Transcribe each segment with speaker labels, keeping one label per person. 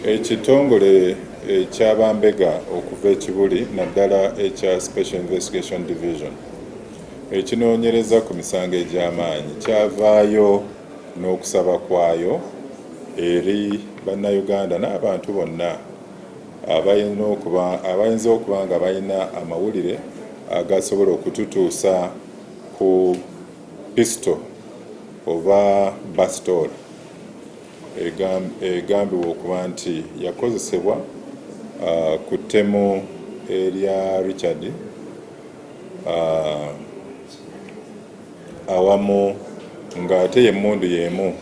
Speaker 1: Ekitongole ekyabambega okuva e Kibuli, naddala ekya Special Investigation Division ekinoonyereza ku misango egy'amaanyi, kyavaayo n'okusaba kwayo eri Bannayuganda n'abantu bonna abayinza okuba nga balina amawulire agasobola okututuusa ku pistol oba basitoola egambibwa okuba nti yakozesebwa ku ttemu erya Richard awamu ng'ate y'emmundu y'emu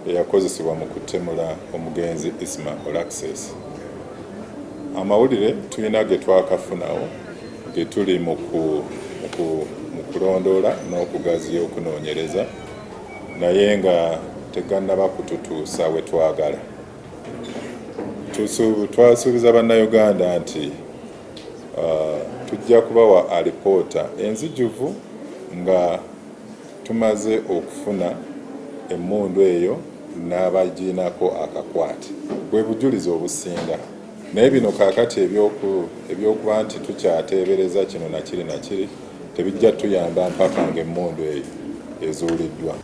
Speaker 1: eyakozesebwa mu kutemula omugenzi Isma Olaxess. Amawulire tulina ge twakafunawo ge tuli mu kulondoola n'okugaziya okunoonyereza, naye nga tegannaba kututuusa we twagala. Twasuubiza Bannayuganda nti tujja kubawa alipoota enzijuvu nga tumaze okufuna emmundu eyo n'abagiinako akakwate, bwe bujulizi obusinga. Naye bino kaakati ebyokuba nti tukyateebereza kino nakiri nakiri tebijja tuyamba mpaka ng'emmundu eyo ezuuliddwa.